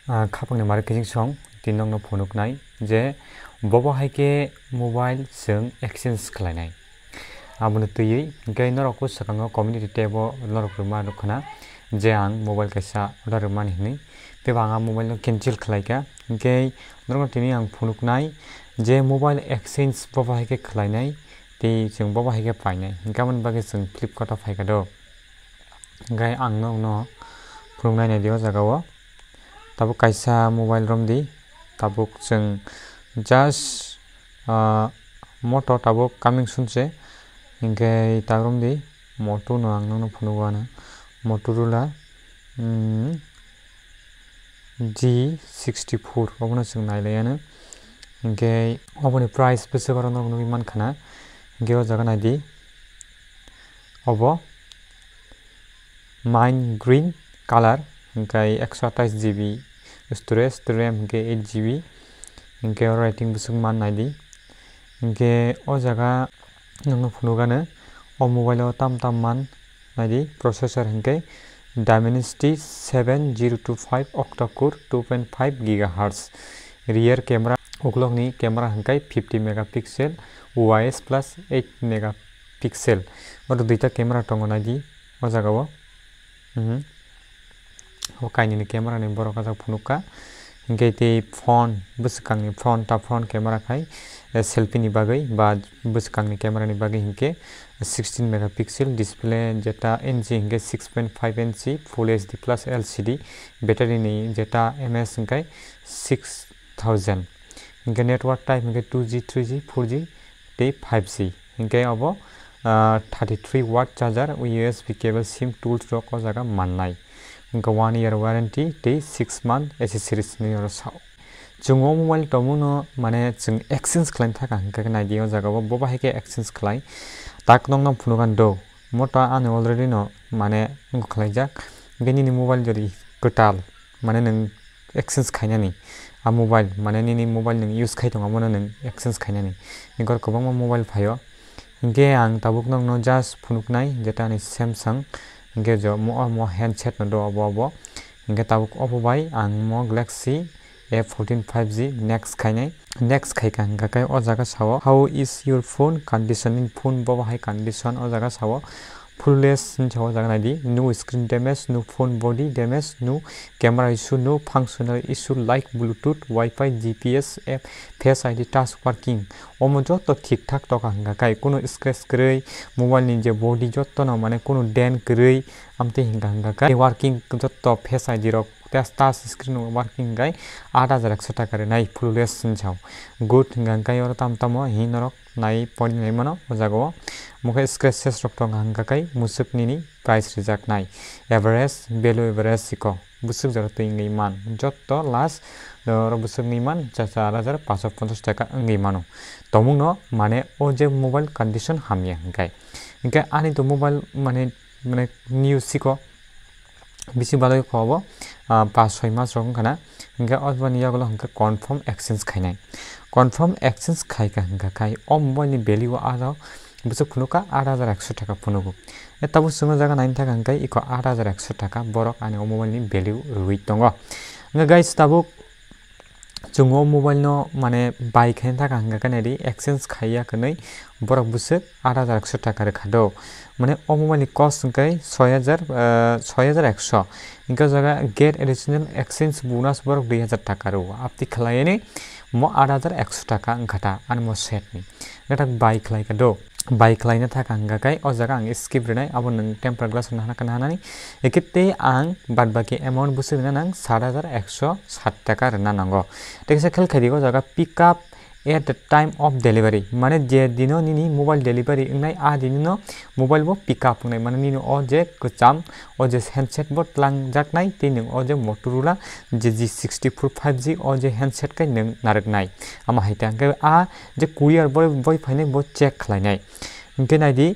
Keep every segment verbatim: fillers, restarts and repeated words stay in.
Ah, khapangni mari kijing song, tini nokno phunuknai je bobo hai khe mobile chwng exchange khlainai. Abono twiwi hwnkhe norok o swkango community tab o norok rwma nukkhana je ang mobile kaisa order rwmani hwnwi, teibo ang a mobile no cancel khlaikha. Hwnkhe norokno tini ang phunuknai je mobile exchange bobo hai khe khlainai tei chwng bobo hai khe painai, hwnkhe aboni bagwi chwng Flipkart o phaikha do. Hwnkhe ang nokno phunuknai naidi o jaga o. Tabuk kaisa mobile romdi, tabuk chwng just, ah, Moto tabuk coming soon se, hwnkhe ta romdi, Moto no ang nokno phunugo ano, Motorola, mm, G sixty four, obono chwng nailai ano, hwnkhe oboni price bwswk oro norok nugwi mankha na, hwnkhe o jaga naidi, obo Mine green color, hwnkhe ekso atais G B storage, RAM hwnkhe eight G B, hwnkhe o rating bwswk man naidi. Hwnkhe o jaga nokno phunukgano o mobile o tam tam man naidi, processor hwnkhe Dimensity seven zero two five octa core two point five gigahertz, rear camera, ukulokni camera hwnkhe fifty megapixel, Y S plus eight megapixel. Oro duita camera tongo naidi o jaga o. Mhm. O kainwini camera ni borok kajak phunukha. Hwnkhe tei phone, bwswkangni phone, ta phone camera khai, eh, selfie ni bagwi ba bwswkangni camera ni bagwi hwnkhe sixteen megapixel display, jeta inch hwnkhe six point five inch, full H D plus L C D, battery ni jeta M S hwnkhe six thousand. Hwnkhe network type hwnkhe two G, three G, four G tei five G. Hwnkhe obo, ah, thirty three watt charger, U S B cable, sim tools rok o jaga mannai. Hwnkhe one year warranty tei six month accessories ni oro sao. Chwng o mobile tongmano mane chwng exchange khlaina thaka hwnkhe naidi o jaga o, bo bahai khe exchange khlai. Tak nokno phunukgani do, Moto ani already no mane wngkha khlaijak. Hwnkhe nini mobile jodi kwtal, mane nwng exchange khainani, a mobile, mane nini mobile nwng use khai tongo, abono nwng exchange khainani, hwnkhe kwbangma mobile phaio. Hwnkhe ang tabuk nokno just phunuknai, jeta ani Samsung, hwnkhe jo mo, mo handset no do obo, obo. Hwnkhe tabuk obo bai ang mo Galaxy A fourteen five G next khainai. Next khaikha hwnkha khe o jaga sao, "How is your phone condition?" Nini phone bo bahai condition o jaga sao. Flawless hinwi sao o jaga naidi, no screen damage, no phone body damage, no camera issue, no functional issue like Bluetooth, Wi-Fi, G P S, app, Face I D, touch working. Omo jotto thik thak tongkha hwnkha khe, kunu scratch kwrwi, mobile ni je body jotto no mane kunu dent kwrwi, amtwi hwnkha hwnkha khe working jotto Face I D rok, touch, touch screen rok working hwnkha khe aat hajar ekso taka rwnai flawless hinwi sao. Good hwnkha hwnkha khe oro tamo tamo hinwi norok nai pori nai mano o jaga o. Omo khe scratches rok tongkha hwnkha khe musuk nini price rijak nai. Average, below average siko. Bwswk jora twi wngwi man. Jotto last, oro bwswk wngwi man, cha, cha, aat hajar paanch sho ponchash taka wngwi mano. Tongmungno mane o je mobile condition hamya hwnkhe. Hwnkhe ani to mobile mane, mane new siko. Bisi balai kho obo, ah, paanch soi mas rok wngkha na. Hwnkhe oboni yagulo hwnkhe confirm exchange khainai. Confirm exchange khaikha hwnkha khai o mobile ni value o aro bwswk phunukha aat hajar ekso taka phunugo. E tabuk chwng o jaga naina thaka hwnkhe iko aat hajar ekso taka borok ani o mobile ni value rwui tongo. Hwnkhe guys, tabuk chwng o mobile no mane bai khaina thaka hwnkha khe naidi, exchange khaiya kwnwi borok bwswk aat hajar ekso taka rwkha do. Mane o mobile ni cost hwnkhe soi hajar, ah, soi hajar ekso. Hwnkhe o jaga get additional exchange bonus borok dui hajar taka rwo. Aptwi khlaiwi mo aat hajar ekso taka wngkha ta ani mo set ni. Hwnkhe ta bai khlaikha do. Bai khlaina thaka hwnkha khe o jaga ang skip rwnai, abo nwng tempered glass rwna hana kana hanani. Ekhe tei ang baad baki amount bwswk rwna nang sat hajar ekso sat taka rwna nango. Tei kisa khel khaidi o jaga pick up at the time of delivery, mane je dino nini mobile delivery wngnai, a dinino mobile bo pick up wngnai, mane nini o je kwcham, o je handset bo twlangjaknai, tei nwng o je Motorola je G sixty four five G o je handset kai nwng narwknai. Ama hai ta hwnkhe a je courier bo, boi phainai bo check khlainai. Hwnkhe naidi,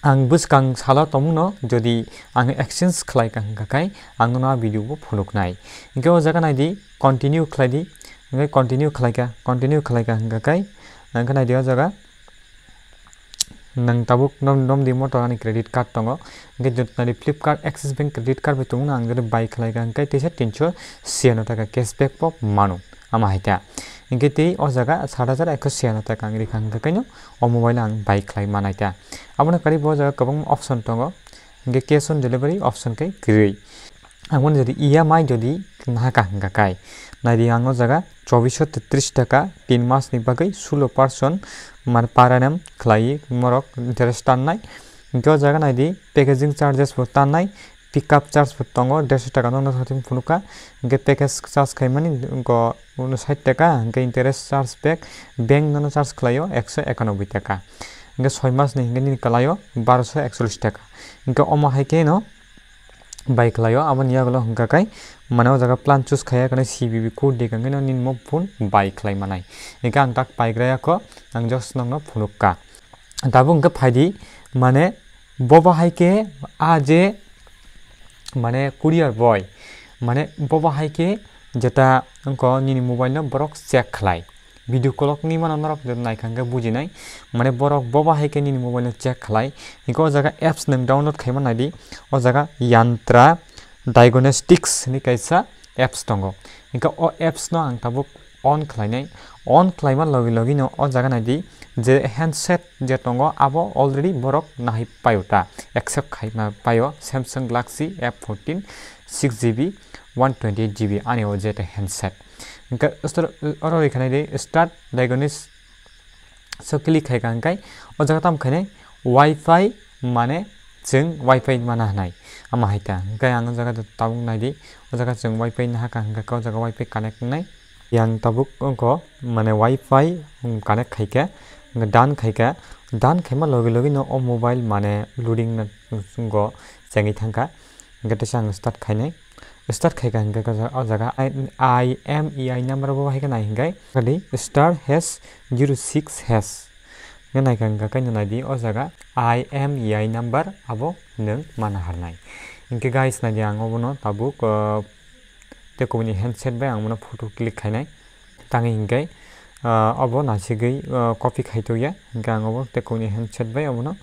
ang bwskang salo tongmungno jodi ang exchange khlai ka hwnkha khai ang nono a video bo phunuknai. Hwnkhe o jaga naidi, continue khlai di. Hwnkhe continue khlai ka, continue khlai ka hwnkha khai, hwnkhe naidi o jaga. Nang tabuk nom, nom di moto ani credit card tongo. Hingke jotnari Flipkart Axis Bank credit card bai tongo, ang jodi bai khlai ka hingke teisa tinso siyano taka cashback bo mano. Ama hai ta. Hingke tei o jaga sat hajar ekso siyano taka ang rikha hingke kaino o mobile ang bai khlai manai ta. Abono kari bo jaga kwbang option tongo. Hingke cash on delivery option khe kwrwi. Ang mani jodi E M I jodi nahaka hingka kai. Naidi ang o jaga chobisho tetris taka tin mas ni bagwi sulo percent man per annum khlai morok interest tannai. Hingke o jaga naidi packaging charges bo tannai, pickup charge bo tongo, dersho taka nokno sathim phunukha. Hingke package charge khaimani go sait taka, hingke interest charge back bank nono charge khlaio ekso ekanoboi taka. Hingke soi mas ni hingke nini kwlaio barosho ekchollish taka. Hingke omo hai khe no bai khlaio, aboni yagulo hingka kai mane o jaga plan choose khaiya kane C B B code de kangkhe no nini mo phone bai khlai manai. Hingke ang tak paigraya kho, ang just nokno phunukka. Tabuk hingke phaidi, mane bobo hai khe a je mane courier boy, mane bobo hai khe jeta wngkho nini mobile no borok check khlai. Video call ni mano norok naikha hingke bujinai. Mane borok bobo hai khe nini mobile no check khlai. Hingke o jaga apps nwng download khaima naidi. O jaga Yantra Diagnostics hinwi kaisa apps tongo. Hingke o apps no ang tabuk on khlainai. On khlaima logi logi no o jaga naidi je handset je tongo abo already borok nahai paio ta. Accept khaima paio Samsung Galaxy F fourteen six G B one twenty eight G B ani o je handset. Hingke oro rikhanai de start diagnosis so click khai ka hingkai o jaga tam khainai wifi mane chwng wifi mana hinai ama hai ta hingkai ang o jaga tabuk nai di o jaga chwng wifi naha ka hingka o jaga wifi connect wngnai yang tabuk wngkho mane wifi connect khai khe done khai khe done khaima logi logi no o mobile mane loading no wngkho chengwi thangkha. Hingke teisa ang start khainai. Start khaika hingke o jaga I M E I number bo hai khe nai hingke kadi star hash zero six hash. Hingke naikha hingke kaino naidi o jaga I M E I number abo nwng mana harnai. Hingke guys naidi ang obono tabuk, ah, tei kubuni handset bai ang bono photo click khainai. Tangwi hingke, ah, obo nasigwi, ah, copy khai tongya. Hingke ang obo tei kubuni handset bai obono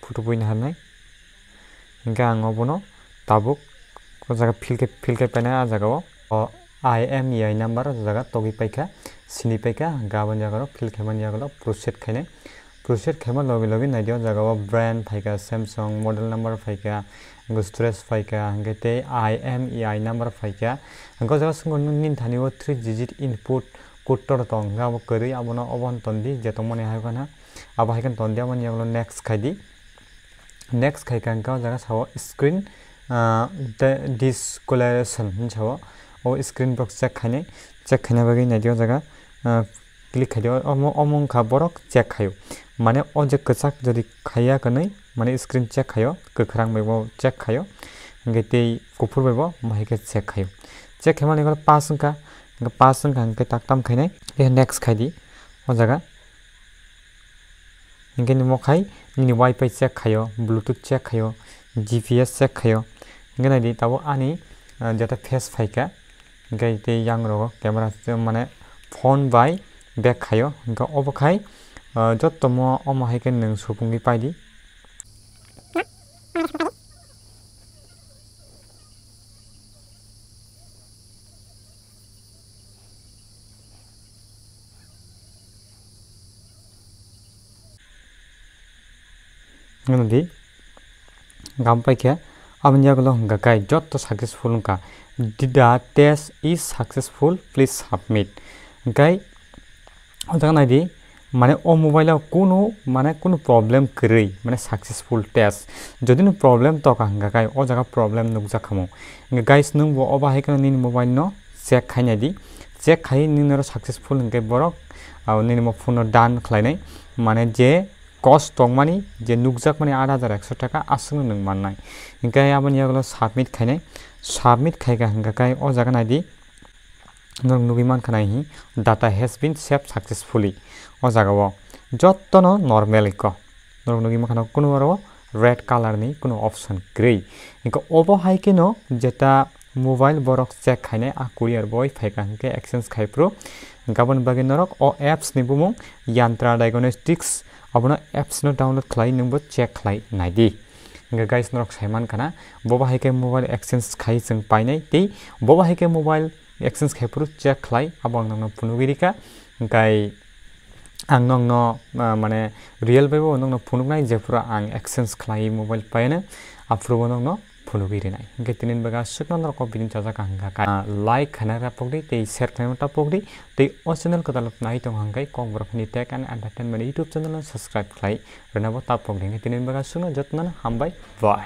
photo buina harnai. Hingke ang obono tabuk o jaga fill khe, fill khe painai ah jaga o. O I M E I number o jaga togwi paikha, sini paikha, hingke aboni jaga o fill khaimani yagulo proceed khainai. Proceed khaima logi logi naidi o jaga o brand phaikha Samsung, model number phaikha, hingke storage phaikha, hingke tei I M E I number phaikha. Hingke o jaga swngo nini thani o three digit input code tor tong, hingke abo kwrwi abono obo hwn tondi je tongmani hai khana. Abo hai kheno tondi aboni yagulo next khaidi. Next khai ka hingke o jaga sao screen, ah, de-, discoloration hinwi sao. O screen borok check khainai, check khaina bagwi naidi o jaga, ah, click khaidi. Omo, omo wngkha borok check khaio. Mane o je kwchak jodi khaiya kwnwi, mane screen check khaio, kwkhwrang bai bo check khaio, hingke tei kuphur bai bo bahai khe check khaio. Check khaimani ulo pass wngkha, hingke pass wngkha hingke tak tam khainai, tei next khaidi o jaga. Hingke nini mokhai nini wifi check khaio, bluetooth check khaio, G P S check khaio. Hingke naidi tabuk ani, ah, jeta face phaikha. Hingke tei yang rogo camera se mane phone bai back khaio. Hingke obo khai, ah, jotto mo omo hai khe nwng supungwi paidi. Hingke di gam paikhe aboni yagulo hingka kai jotto successful wngkha. The test is successful, please submit. Hingke o jaga naidi, mane o mobile o kunu, mane kunu problem kwrwi, mane successful test. Jodi no problem toka hingka kai o jaga problem nukjak khamu. Hingke guys, nwng bo obo hai kheno nini mobile no check khai naidi. Check khai nini oro successful hingke borok, ah, nini mo phone no done khlainai. Mane je cost tongmani je nukjakmani aat hajar ekso taka aswkno nwng mannai. Hingke aboni yagulo submit khainai. Submit khaika hingka kai o jaga naidi. Norok nugwi mankha nai hi, data has been saved successfully. O jaga o jotto no normal ikko. Norok nugwi mankha no kunu oro red color ni kunu option kwrwi. Hingke obo hai khe no jeta mobile borok check khainai a courier boy phaikha hingke exchange khai phuru. Hingke aboni bagwi norok o apps ni bumung Yantra Diagnostics Abono apps no download khlai nwngbo check khlai naidi. Hingke guys, norok saiman kana, bobo hai khe mobile exchange khai chwng painai tei bobo hai khe mobile exchange khai phuru check khlai, abo ang nokno phunugwi rikha. Hingkai ang nokno, ah, mane real bai bo nokno phunuknai, jephuru ang exchange khlai mobile paino, aphuru bo nokno phunugwi rinai. Hingke tinin baga sukno norok o bini chajak ang kha, ah, like khaina ta pokdi tei share khaina ta pokdi tei o channel kwtal nai tong hangkai Kokborok Hindi Tech and Entertainment YouTube channel no subscribe khlai rwna bo ta pokdi. Hingke tinin baga sukno jotono hambai, bye.